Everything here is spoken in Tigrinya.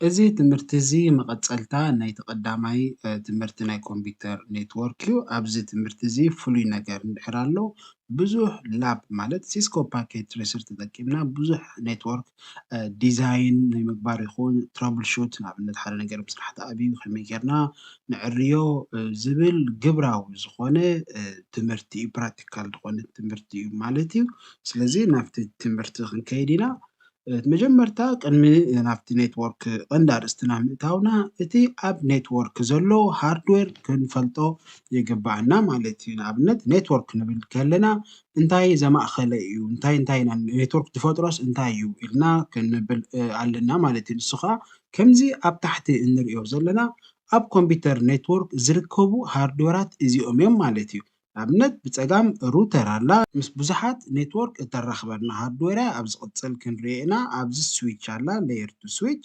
እዚ ትምህርቲ እዚ መቐጸልታ ናይቲ ቀዳማይ ትምህርቲ ናይ ኮምፒውተር ኔትወርክ እዩ። ኣብዚ ትምህርቲ እዚ ፍሉይ ነገር እንድሕር ኣሎ ብዙሕ ላብ ማለት ሲስኮ ፓኬት ትሬሰር ተጠቂምና ብዙሕ ኔትወርክ ዲዛይን ናይ ምግባር ይኹን ትራብል ሹት ንኣብነት ሓደ ነገር ምስራሕ ተኣብዩ ከመይ ጌርና ንዕርዮ ዝብል ግብራዊ ዝኾነ ትምህርቲ እዩ፣ ፕራክቲካል ዝኾነ ትምህርቲ እዩ ማለት እዩ። ስለዚ ናብቲ ትምህርቲ ክንከይድ ኢና። መጀመርታ ቅድሚ ናብቲ ኔትወርክ ቀንዲ ኣርእስትና ምእታውና እቲ ኣብ ኔትወርክ ዘሎ ሃርድዌር ክንፈልጦ ይግባኣና ማለት እዩ። ንኣብነት ኔትወርክ ክንብል ከለና እንታይ ዘማእኸለ እዩ፣ እንታይ እንታይ ኢና ኔትወርክ ዝፈጥሮስ እንታይ እዩ ኢልና ክንብል ኣለና ማለት እዩ። ንሱ ከዓ ከምዚ ኣብ ታሕቲ እንሪኦ ዘለና ኣብ ኮምፒውተር ኔትወርክ ዝርከቡ ሃርድዌራት እዚኦም እዮም ማለት እዩ። ንኣብነት ብጸጋም ሩተር ኣላ ምስ ብዙሓት ኔትወርክ እተራኽበና ሃርድዌር እያ። ኣብ ዝቕጽል ክንሪኦ ኢና። ኣብዚ ስዊች ኣላ፣ ሌየር ቱ ስዊች።